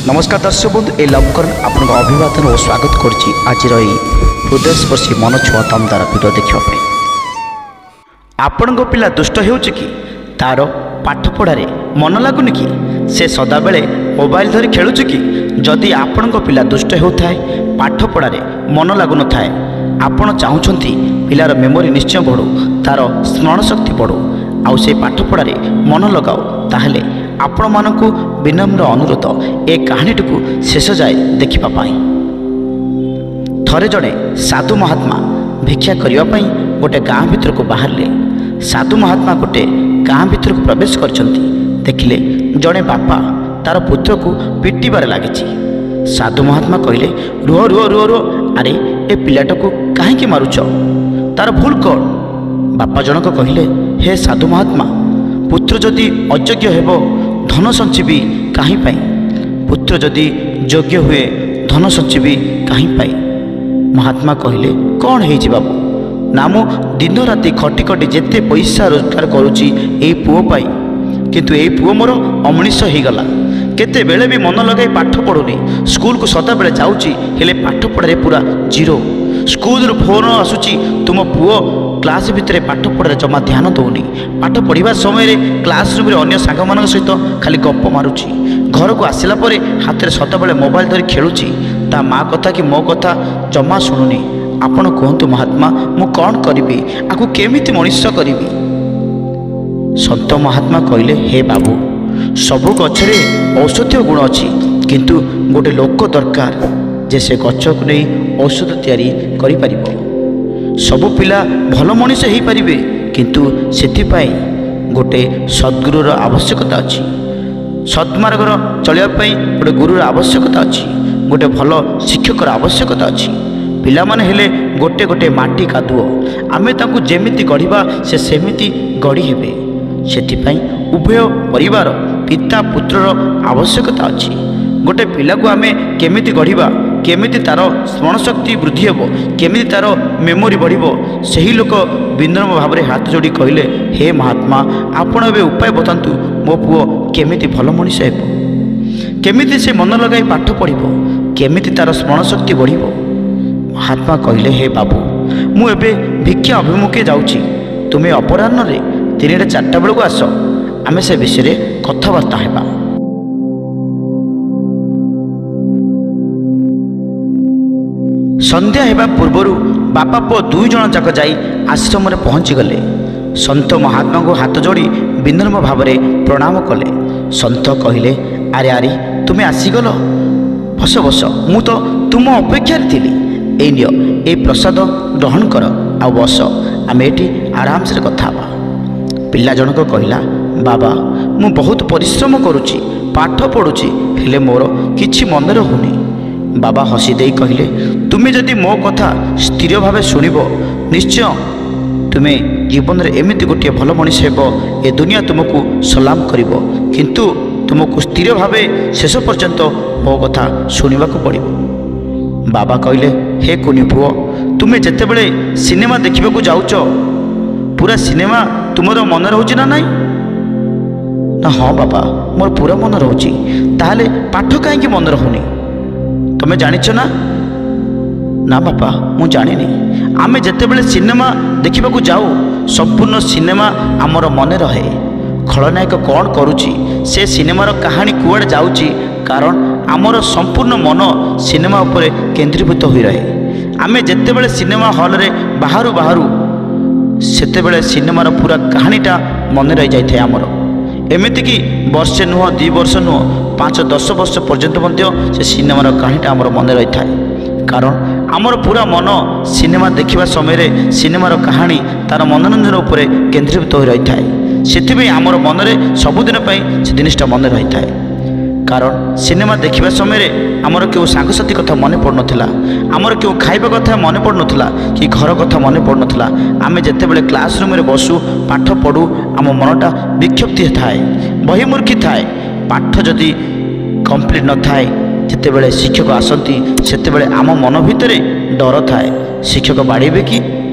ନମସ୍କାର ଦର୍ଶକ ବନ୍ଧୁ, ଏ ଲଭକରଣ ଆପଣଙ୍କ ଅଭିବାଦନ ଓ ସ୍ୱାଗତ କରୁଛି ଆଜିର ଏହି ହୃଦୟସ୍ପର୍ଶୀ ମନଛୁଆଁ ଦମଦାର ଭିଡ଼ିଓ ଦେଖିବା ପାଇଁ। ଆପଣଙ୍କ ପିଲା ଦୁଷ୍ଟ ହେଉଛି କି? ତାର ପାଠପଢ଼ାରେ ମନ ଲାଗୁନି କି? ସେ ସଦାବେଳେ ମୋବାଇଲ ଧରି ଖେଳୁଛି କି? ଯଦି ଆପଣଙ୍କ ପିଲା ଦୁଷ୍ଟ ହେଉଥାଏ, ପାଠପଢ଼ାରେ ମନ ଲାଗୁନଥାଏ, ଆପଣ ଚାହୁଁଛନ୍ତି ପିଲାର ମେମୋରି ନିଶ୍ଚୟ ବଢ଼ୁ, ତାର ସ୍ମରଣଶକ୍ତି ବଢ଼ୁ ଆଉ ସେ ପାଠପଢ଼ାରେ ମନ ଲଗାଉ, ତାହେଲେ ଆପଣମାନଙ୍କୁ ବିନମ୍ର ଅନୁରୋଧ ଏ କାହାଣୀଟିକୁ ଶେଷ ଯାଏ ଦେଖିବା ପାଇଁ। ଥରେ ଜଣେ ସାଧୁ ମହାତ୍ମା ଭିକ୍ଷା କରିବା ପାଇଁ ଗୋଟେ ଗାଁ ଭିତରକୁ ବାହାରିଲେ। ସାଧୁ ମହାତ୍ମା ଗୋଟେ ଗାଁ ଭିତରକୁ ପ୍ରବେଶ କରିଛନ୍ତି। ଦେଖିଲେ ଜଣେ ବାପା ତାର ପୁତ୍ରକୁ ପିଟିବାରେ ଲାଗିଛି। ସାଧୁ ମହାତ୍ମା କହିଲେ, ରୁହ ରୁହ ରୁହ ରୁହ, ଆରେ ଏ ପିଲାଟାକୁ କାହିଁକି ମାରୁଛ? ତାର ଭୁଲ କ'ଣ? ବାପା ଜଣକ କହିଲେ, ହେ ସାଧୁ ମହାତ୍ମା, ପୁତ୍ର ଯଦି ଅଯୋଗ୍ୟ ହେବ ଧନ ସଞ୍ଚିବି କାହିଁ ପାଇଁ? ପୁତ୍ର ଯଦି ଯୋଗ୍ୟ ହୁଏ ଧନ ସଞ୍ଚିବି କାହିଁ ପାଇଁ? ମହାତ୍ମା କହିଲେ, କ'ଣ ହେଇଛି ବାବୁ? ନା, ମୁଁ ଦିନ ରାତି ଖଟି ଖଟି ଯେତେ ପଇସା ରୋଜଗାର କରୁଛି ଏଇ ପୁଅ ପାଇଁ, କିନ୍ତୁ ଏଇ ପୁଅ ମୋର ଅମଣିଷ ହେଇଗଲା। କେତେବେଳେ ବି ମନ ଲଗାଇ ପାଠ ପଢ଼ୁନି। ସ୍କୁଲକୁ ସଦାବେଳେ ଯାଉଛି, ହେଲେ ପାଠ ପଢ଼ାରେ ପୁରା ଜିରୋ। ସ୍କୁଲରୁ ଫୋନ୍ ଆସୁଛି, ତୁମ ପୁଅ କ୍ଲାସ୍ ଭିତରେ ପାଠ ପଢ଼ାରେ ଜମା ଧ୍ୟାନ ଦେଉନି। ପାଠ ପଢ଼ିବା ସମୟରେ କ୍ଲାସ୍ ରୁମ୍ରେ ଅନ୍ୟ ସାଙ୍ଗମାନଙ୍କ ସହିତ ଖାଲି ଗପ ମାରୁଛି। ଘରକୁ ଆସିଲା ପରେ ହାତରେ ସଦାବେଳେ ମୋବାଇଲ ଧରି ଖେଳୁଛି। ତା ମା କଥା କି ମୋ କଥା ଜମା ଶୁଣୁନି। ଆପଣ କୁହନ୍ତୁ ମହାତ୍ମା, ମୁଁ କ'ଣ କରିବି? ଆକୁ କେମିତି ମଣିଷ କରିବି? ସନ୍ତ ମହାତ୍ମା କହିଲେ, ହେ ବାବୁ, ସବୁ ଗଛରେ ଔଷଧୀୟ ଗୁଣ ଅଛି, କିନ୍ତୁ ଗୋଟେ ଲୋକ ଦରକାର ଯେ ସେ ଗଛକୁ ନେଇ ଔଷଧ ତିଆରି କରିପାରିବ। ସବୁ ପିଲା ଭଲ ମଣିଷ ହେଇପାରିବେ, କିନ୍ତୁ ସେଥିପାଇଁ ଗୋଟେ ସଦ୍ଗୁରୁର ଆବଶ୍ୟକତା ଅଛି। ସଦ୍ମାର୍ଗର ଚଳିବା ପାଇଁ ଗୋଟେ ଗୁରୁର ଆବଶ୍ୟକତା ଅଛି, ଗୋଟେ ଭଲ ଶିକ୍ଷକର ଆବଶ୍ୟକତା ଅଛି। ପିଲାମାନେ ହେଲେ ଗୋଟେ ଗୋଟେ ମାଟି କାଦୁଅ, ଆମେ ତାଙ୍କୁ ଯେମିତି ଗଢ଼ିବା ସେ ସେମିତି ଗଢ଼ି ହେବେ। ସେଥିପାଇଁ ଉଭୟ ପରିବାର ପିତା ପୁତ୍ରର ଆବଶ୍ୟକତା ଅଛି। ଗୋଟେ ପିଲାକୁ ଆମେ କେମିତି ଗଢ଼ିବା, କେମିତି ତା'ର ସ୍ମରଣଶକ୍ତି ବୃଦ୍ଧି ହେବ, କେମିତି ତା'ର ମେମୋରି ବଢ଼ିବ, ସେହି ଲୋକ ବିନମ୍ର ଭାବରେ ହାତ ଯୋଡ଼ି କହିଲେ, ହେ ମହାତ୍ମା, ଆପଣ ଏବେ ଉପାୟ ବତାନ୍ତୁ, ମୋ ପୁଅ କେମିତି ଭଲ ମଣିଷ ହେବ, କେମିତି ସେ ମନ ଲଗାଇ ପାଠ ପଢ଼ିବ, କେମିତି ତା'ର ସ୍ମରଣଶକ୍ତି ବଢ଼ିବ। ମହାତ୍ମା କହିଲେ, ହେ ବାବୁ, ମୁଁ ଏବେ ଭିକ୍ଷା ଅଭିମୁଖେ ଯାଉଛି, ତୁମେ ଅପରାହ୍ନରେ 3ଟା 4ଟା ବେଳକୁ ଆସ, ଆମେ ସେ ବିଷୟରେ କଥାବାର୍ତ୍ତା ହେବା। ସନ୍ଧ୍ୟା ହେବା ପୂର୍ବରୁ ବାପା ପୁଅ ଦୁଇ ଜଣ ଯାକ ଯାଇ ଆଶ୍ରମରେ ପହଞ୍ଚିଗଲେ। ସନ୍ଥ ମହାତ୍ମାଙ୍କୁ ହାତ ଯୋଡ଼ି ବିନମ୍ର ଭାବରେ ପ୍ରଣାମ କଲେ। ସନ୍ଥ କହିଲେ, ଆରେ ଆରେ, ତୁମେ ଆସିଗଲ, ବସ ବସ, ମୁଁ ତ ତୁମ ଅପେକ୍ଷାରେ ଥିଲି। ଏଇ ନିଅ, ଏଇ ପ୍ରସାଦ ଗ୍ରହଣ କର ଆଉ ବସ, ଆମେ ଏଠି ଆରାମସରେ କଥା ହେବା। ପିଲା ଜଣକ କହିଲା, ବାବା, ମୁଁ ବହୁତ ପରିଶ୍ରମ କରୁଛି, ପାଠ ପଢ଼ୁଛି, ହେଲେ ମୋର କିଛି ମନେ ରହୁନି। ବାବା ହସି ଦେଇ କହିଲେ, ତୁମେ ଯଦି ମୋ କଥା ସ୍ଥିର ଭାବେ ଶୁଣିବ, ନିଶ୍ଚୟ ତୁମେ ଜୀବନରେ ଏମିତି ଗୋଟିଏ ଭଲ ମଣିଷ ହେବ, ଏ ଦୁନିଆ ତୁମକୁ ସଲାମ କରିବ। କିନ୍ତୁ ତୁମକୁ ସ୍ଥିର ଭାବେ ଶେଷ ପର୍ଯ୍ୟନ୍ତ ମୋ କଥା ଶୁଣିବାକୁ ପଡ଼ିବ। ବାବା କହିଲେ, ହେ କୁନି ପୁଅ, ତୁମେ ଯେତେବେଳେ ସିନେମା ଦେଖିବାକୁ ଯାଉଛ, ପୁରା ସିନେମା ତୁମର ମନେ ରହୁଛି ନା ନାହିଁ? ନା, ହଁ ବାବା, ମୋର ପୁରା ମନେ ରହୁଛି। ତାହେଲେ ପାଠ କାହିଁକି ମନେ ରହୁନି? ତୁମେ ଜାଣିଛ ନା? ନା ବାପା, ମୁଁ ଜାଣିନି। ଆମେ ଯେତେବେଳେ ସିନେମା ଦେଖିବାକୁ ଯାଉ, ସମ୍ପୂର୍ଣ୍ଣ ସିନେମା ଆମର ମନେ ରହେ। ଖଳନାୟକ କ'ଣ କରୁଛି, ସେ ସିନେମାର କାହାଣୀ କୁଆଡ଼େ ଯାଉଛି, କାରଣ ଆମର ସମ୍ପୂର୍ଣ୍ଣ ମନ ସିନେମା ଉପରେ କେନ୍ଦ୍ରୀଭୂତ ହୋଇ ରହେ। ଆମେ ଯେତେବେଳେ ସିନେମା ହଲ୍ରେ ବାହାରୁ ବାହାରୁ, ସେତେବେଳେ ସିନେମାର ପୁରା କାହାଣୀଟା ମନେ ରହିଯାଇଥାଏ ଆମର। ଏମିତିକି ବର୍ଷେ ନୁହଁ, 2 ବର୍ଷ ନୁହଁ, 5 10 ବର୍ଷ ପର୍ଯ୍ୟନ୍ତ ମଧ୍ୟ ସେ ସିନେମାର କାହାଣୀଟା ଆମର ମନେ ରହିଥାଏ। କାରଣ ଆମର ପୁରା ମନ ସିନେମା ଦେଖିବା ସମୟରେ ସିନେମାର କାହାଣୀ, ତା'ର ମନୋରଞ୍ଜନ ଉପରେ କେନ୍ଦ୍ରୀଭୂତ ହୋଇ ରହିଥାଏ। ସେଥିପାଇଁ ଆମର ମନରେ ସବୁଦିନ ପାଇଁ ସେ ଜିନିଷଟା ମନେ ରହିଥାଏ। କାରଣ ସିନେମା ଦେଖିବା ସମୟରେ ଆମର କେଉଁ ସାଙ୍ଗସାଥି କଥା ମନେ ପଡ଼ୁନଥିଲା, ଆମର କେଉଁ ଖାଇବା କଥା ମନେ ପଡ଼ୁନଥିଲା କି ଘର କଥା ମନେ ପଡ଼ୁନଥିଲା। ଆମେ ଯେତେବେଳେ କ୍ଲାସ୍ ରୁମ୍ରେ ବସୁ, ପାଠ ପଢ଼ୁ, ଆମ ମନଟା ବିକ୍ଷିପ୍ତ ଥାଏ, ବହିମୁର୍ଖୀ ଥାଏ। ପାଠ ଯଦି କମ୍ପ୍ଲିଟ୍ ନଥାଏ, ଯେତେବେଳେ ଶିକ୍ଷକ ଆସନ୍ତି ସେତେବେଳେ ଆମ ମନ ଭିତରେ ଡର ଥାଏ। ଶିକ୍ଷକ ବାଡ଼େଇବେ କି,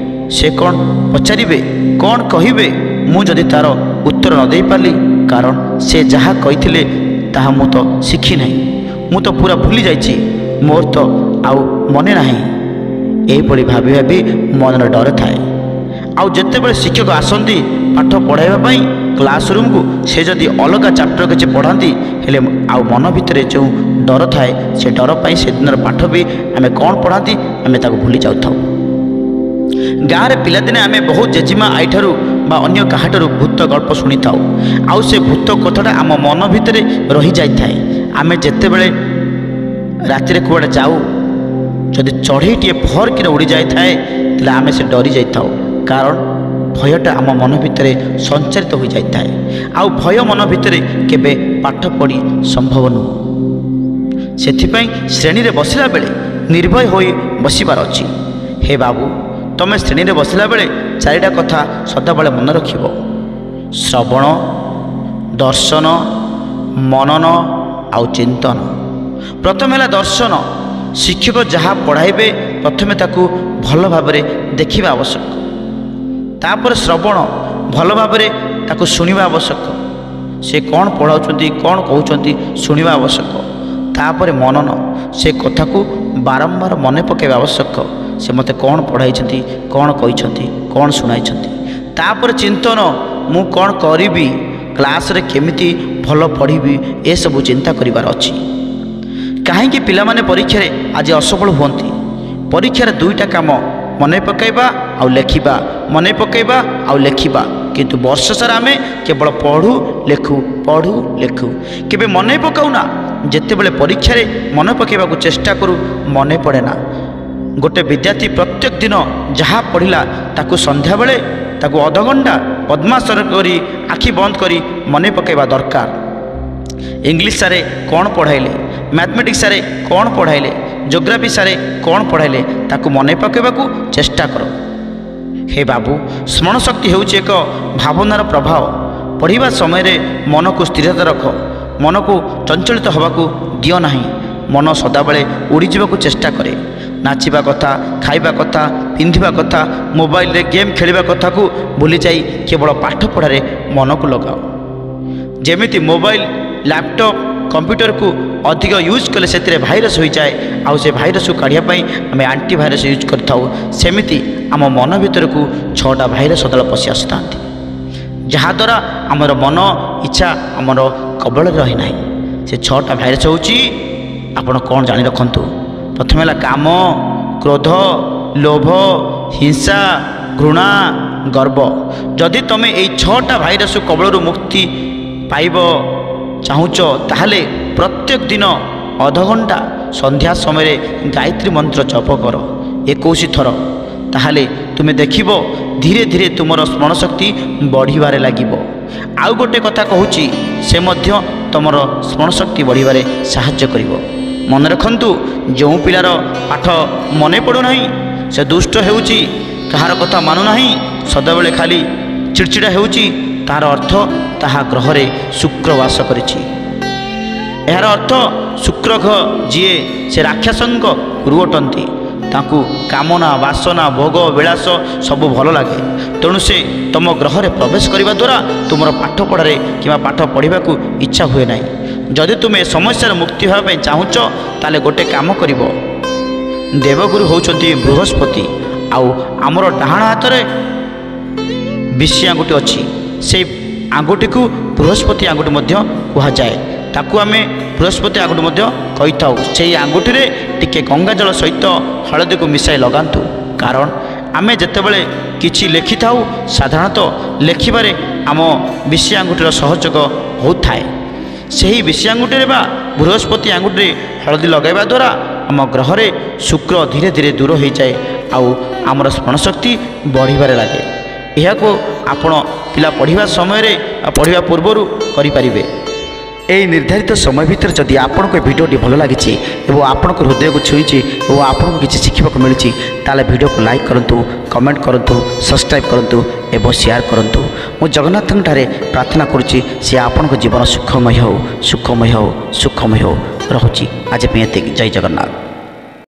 ସେ କ'ଣ ପଚାରିବେ, କ'ଣ କହିବେ, ମୁଁ ଯଦି ତା'ର ଉତ୍ତର ନ ଦେଇପାରିଲି, କାରଣ ସେ ଯାହା କହିଥିଲେ ତାହା ମୁଁ ତ ଶିଖି ନାହିଁ, ମୁଁ ତ ପୁରା ଭୁଲି ଯାଇଛି, ମୋର ତ ଆଉ ମନେ ନାହିଁ। ଏହିଭଳି ଭାବି ଭାବି ମନରେ ଡର ଥାଏ। ଆଉ ଯେତେବେଳେ ଶିକ୍ଷକ ଆସନ୍ତି ପାଠ ପଢ଼ାଇବା ପାଇଁ କ୍ଲାସ୍ ରୁମ୍କୁ, ସେ ଯଦି ଅଲଗା ଚାପ୍ଟର କିଛି ପଢ଼ାନ୍ତି, ହେଲେ ଆଉ ମନ ଭିତରେ ଯେଉଁ ଡର ଥାଏ, ସେ ଡର ପାଇଁ ସେଦିନର ପାଠ ବି ଆମେ କ'ଣ ପଢ଼ାନ୍ତି ଆମେ ତାକୁ ଭୁଲି ଯାଉଥାଉ। ଗାଁରେ ପିଲାଦିନେ ଆମେ ବହୁତ ଜେଜେମା ଆଈଠାରୁ ବା ଅନ୍ୟ କାହାଠାରୁ ଭୂତ ଗଳ୍ପ ଶୁଣିଥାଉ, ଆଉ ସେ ଭୂତ କଥାଟା ଆମ ମନ ଭିତରେ ରହିଯାଇଥାଏ। ଆମେ ଯେତେବେଳେ ରାତିରେ କୁଆଡ଼େ ଯାଉ, ଯଦି ଚଢ଼େଇଟିଏ ଫରକିନା ଉଡ଼ି ଯାଇଥାଏ, ତାହେଲେ ଆମେ ସେ ଡରି ଯାଇଥାଉ, କାରଣ ଭୟଟା ଆମ ମନ ଭିତରେ ସଞ୍ଚାରିତ ହୋଇଯାଇଥାଏ। ଆଉ ଭୟ ମନ ଭିତରେ କେବେ ପାଠ ପଢ଼ି ସମ୍ଭବ ନୁହଁ। ସେଥିପାଇଁ ଶ୍ରେଣୀରେ ବସିଲା ବେଳେ ନିର୍ଭୟ ହୋଇ ବସିବାର ଅଛି। ହେ ବାବୁ, ତୁମେ ଶ୍ରେଣୀରେ ବସିଲା ବେଳେ 4ଟା କଥା ସଦାବେଳେ ମନେ ରଖିବ: ଶ୍ରବଣ, ଦର୍ଶନ, ମନନ ଆଉ ଚିନ୍ତନ। ପ୍ରଥମେ ହେଲା ଦର୍ଶନ। ଶିକ୍ଷକ ଯାହା ପଢ଼ାଇବେ ପ୍ରଥମେ ତାକୁ ଭଲ ଭାବରେ ଦେଖିବା ଆବଶ୍ୟକ। ତାପରେ ଶ୍ରବଣ, ଭଲ ଭାବରେ ତାକୁ ଶୁଣିବା ଆବଶ୍ୟକ। ସେ କ'ଣ ପଢ଼ାଉଛନ୍ତି, କ'ଣ କହୁଛନ୍ତି ଶୁଣିବା ଆବଶ୍ୟକ। ତାପରେ ମନନ, ସେ କଥାକୁ ବାରମ୍ବାର ମନେ ପକାଇବା ଆବଶ୍ୟକ। ସେ ମୋତେ କ'ଣ ପଢ଼ାଇଛନ୍ତି, କ'ଣ କହିଛନ୍ତି, କ'ଣ ଶୁଣାଇଛନ୍ତି। ତାପରେ ଚିନ୍ତନ, ମୁଁ କ'ଣ କରିବି, କ୍ଲାସ୍ରେ କେମିତି ଭଲ ପଢ଼ିବି, ଏସବୁ ଚିନ୍ତା କରିବାର ଅଛି। କାହିଁକି ପିଲାମାନେ ପରୀକ୍ଷାରେ ଆଜି ଅସଫଳ ହୁଅନ୍ତି? ପରୀକ୍ଷାରେ 2ଟା କାମ, ମନେ ପକାଇବା ଆଉ ଲେଖିବା, ମନେ ପକାଇବା ଆଉ ଲେଖିବା। କିନ୍ତୁ ବର୍ଷ ସାରା ଆମେ କେବଳ ପଢ଼ୁ ଲେଖୁ, ପଢ଼ୁ ଲେଖୁ, କେବେ ମନେ ପକାଉନା। ଯେତେବେଳେ ପରୀକ୍ଷାରେ ମନେ ପକାଇବାକୁ ଚେଷ୍ଟା କରୁ, ମନେ ପଡ଼େ ନା। ଗୋଟେ ବିଦ୍ୟାର୍ଥୀ ପ୍ରତ୍ୟେକ ଦିନ ଯାହା ପଢ଼ିଲା ତାକୁ ସନ୍ଧ୍ୟାବେଳେ ତାକୁ ଅଧଘଣ୍ଟା ପଦ୍ମାସନ କରି ଆଖି ବନ୍ଦ କରି ମନେ ପକାଇବା ଦରକାର। ଇଂଲିଶ ସାରେ କ'ଣ ପଢ଼ାଇଲେ, ମ୍ୟାଥମେଟିକ୍ସ ସାରେ କ'ଣ ପଢ଼ାଇଲେ, ଜୋଗ୍ରାଫି ସାରେ କ'ଣ ପଢ଼ାଇଲେ, ତାକୁ ମନେ ପକାଇବାକୁ ଚେଷ୍ଟା କର। ହେ ବାବୁ, ସ୍ମରଣଶକ୍ତି ହେଉଛି ଏକ ଭାବନାର ପ୍ରଭାବ। ପଢ଼ିବା ସମୟରେ ମନକୁ ସ୍ଥିରତା ରଖ, ମନକୁ ଚଞ୍ଚଳିତ ହେବାକୁ ଦିଅ ନାହିଁ। ମନ ସଦାବେଳେ ଉଡ଼ିଯିବାକୁ ଚେଷ୍ଟା କରେ। ନାଚିବା କଥା, ଖାଇବା କଥା, ପିନ୍ଧିବା କଥା, ମୋବାଇଲରେ ଗେମ୍ ଖେଳିବା କଥାକୁ ଭୁଲିଯାଇ କେବଳ ପାଠ ପଢ଼ାରେ ମନକୁ ଲଗାଅ। ଯେମିତି ମୋବାଇଲ, ଲ୍ୟାପଟପ୍, କମ୍ପ୍ୟୁଟରକୁ ଅଧିକ ୟୁଜ୍ କଲେ ସେଥିରେ ଭାଇରସ୍ ହୋଇଯାଏ, ଆଉ ସେ ଭାଇରସ୍କୁ କାଢ଼ିବା ପାଇଁ ଆମେ ଆଣ୍ଟିଭାଇରସ୍ ୟୁଜ୍ କରିଥାଉ, ସେମିତି ଆମ ମନ ଭିତରକୁ 6ଟା ଭାଇରସ୍ ସଦାବେଳେ ପଶି ଆସିଥାନ୍ତି, ଯାହାଦ୍ୱାରା ଆମର ମନ ଇଚ୍ଛା ଆମର କବଳରେ ରହେ ନାହିଁ। ସେ 6ଟା ଭାଇରସ୍ ହେଉଛି, ଆପଣ କ'ଣ ଜାଣି ରଖନ୍ତୁ। ପ୍ରଥମେ ହେଲା କାମ, କ୍ରୋଧ, ଲୋଭ, ହିଂସା, ଘୃଣା, ଗର୍ବ। ଯଦି ତୁମେ ଏଇ 6ଟା ଭାଇରସ୍ କବଳରୁ ମୁକ୍ତି ପାଇବ ଚାହୁଁଛ, ତାହେଲେ ପ୍ରତ୍ୟେକ ଦିନ ଅଧଘଣ୍ଟା ସନ୍ଧ୍ୟା ସମୟରେ ଗାୟତ୍ରୀ ମନ୍ତ୍ର ଜପ କର 21 ଥର। ତାହେଲେ ତୁମେ ଦେଖିବ ଧୀରେ ଧୀରେ ତୁମର ସ୍ମରଣଶକ୍ତି ବଢ଼ିବାରେ ଲାଗିବ। ଆଉ ଗୋଟେ କଥା କହୁଛି, ସେ ମଧ୍ୟ ତୁମର ସ୍ମରଣଶକ୍ତି ବଢ଼ିବାରେ ସାହାଯ୍ୟ କରିବ। ମନେ ରଖନ୍ତୁ, ଯେଉଁ ପିଲାର ପାଠ ମନେ ପଡ଼ୁନାହିଁ, ସେ ଦୁଷ୍ଟ ହେଉଛି, କାହାର କଥା ମାନୁନାହିଁ, ସଦାବେଳେ ଖାଲି ଚିଡ଼ଚିଡ଼ା ହେଉଛି, ତାହାର ଅର୍ଥ ତାହା ଗ୍ରହରେ ଶୁକ୍ର ବାସ କରିଛି। ଏହାର ଅର୍ଥ ଶୁକ୍ର ଗ୍ରହ ଯିଏ, ସେ ରାକ୍ଷସଙ୍କ ଗୁରୁ ଅଟନ୍ତି। ତାଙ୍କୁ କାମନା, ବାସନା, ଭୋଗ ବିଳାସ ସବୁ ଭଲ ଲାଗେ। ତେଣୁ ସେ ତୁମ ଗ୍ରହରେ ପ୍ରବେଶ କରିବା ଦ୍ୱାରା ତୁମର ପାଠ ପଢ଼ାରେ କିମ୍ବା ପାଠ ପଢ଼ିବାକୁ ଇଚ୍ଛା ହୁଏ ନାହିଁ। ଯଦି ତୁମେ ସମସ୍ୟାର ମୁକ୍ତି ହେବା ପାଇଁ ଚାହୁଁଛ, ତାହେଲେ ଗୋଟେ କାମ କରିବ। ଦେବଗୁରୁ ହେଉଛନ୍ତି ବୃହସ୍ପତି, ଆଉ ଆମର ଡାହାଣ ହାତରେ ବିଶି ଆଙ୍ଗୁଠି ଅଛି, ସେଇ ଆଙ୍ଗୁଠିକୁ ବୃହସ୍ପତି ଆଙ୍ଗୁଠି ମଧ୍ୟ କୁହାଯାଏ। ତାକୁ ଆମେ ବୃହସ୍ପତି ଆଙ୍ଗୁଠି ମଧ୍ୟ କହିଥାଉ। ସେଇ ଆଙ୍ଗୁଠିରେ ଟିକେ ଗଙ୍ଗାଜଳ ସହିତ ହଳଦୀକୁ ମିଶାଇ ଲଗାନ୍ତୁ, କାରଣ ଆମେ ଯେତେବେଳେ କିଛି ଲେଖିଥାଉ, ସାଧାରଣତଃ ଲେଖିବାରେ ଆମ ବିଶି ଆଙ୍ଗୁଠିର ସହଯୋଗ ହେଉଥାଏ। ସେହି ବିଶି ଆଙ୍ଗୁଠିରେ ବା ବୃହସ୍ପତି ଆଙ୍ଗୁଠିରେ ହଳଦୀ ଲଗାଇବା ଦ୍ୱାରା ଆମ ଗ୍ରହରେ ଶୁକ୍ର ଧୀରେ ଧୀରେ ଦୂର ହୋଇଯାଏ, ଆଉ ଆମର ସ୍ମରଣଶକ୍ତି ବଢ଼ିବାରେ ଲାଗେ। ଏହାକୁ ଆପଣ ପିଲା ପଢ଼ିବା ସମୟରେ ବା ପଢ଼ିବା ପୂର୍ବରୁ କରିପାରିବେ। ଏହି ନିର୍ଦ୍ଧାରିତ ସମୟ ଭିତରେ ଯଦି ଆପଣଙ୍କୁ ଏ ଭିଡ଼ିଓଟି ଭଲ ଲାଗିଛି ଏବଂ ଆପଣଙ୍କ ହୃଦୟକୁ ଛୁଇଁଛି ଏବଂ ଆପଣଙ୍କୁ କିଛି ଶିଖିବାକୁ ମିଳିଛି, ତାହେଲେ ଭିଡ଼ିଓକୁ ଲାଇକ୍ କରନ୍ତୁ, କମେଣ୍ଟ କରନ୍ତୁ, ସବସ୍କ୍ରାଇବ୍ କରନ୍ତୁ ଏବଂ ସେୟାର କରନ୍ତୁ। ମୁଁ ଜଗନ୍ନାଥଙ୍କଠାରେ ପ୍ରାର୍ଥନା କରୁଛି, ସେ ଆପଣଙ୍କ ଜୀବନ ସୁଖମୟ ହେଉ, ସୁଖମୟ ହେଉ, ସୁଖମୟ ହେଉ। ରହୁଛି ଆଜି ପାଇଁ ଏତିକି। ଜୟ ଜଗନ୍ନାଥ।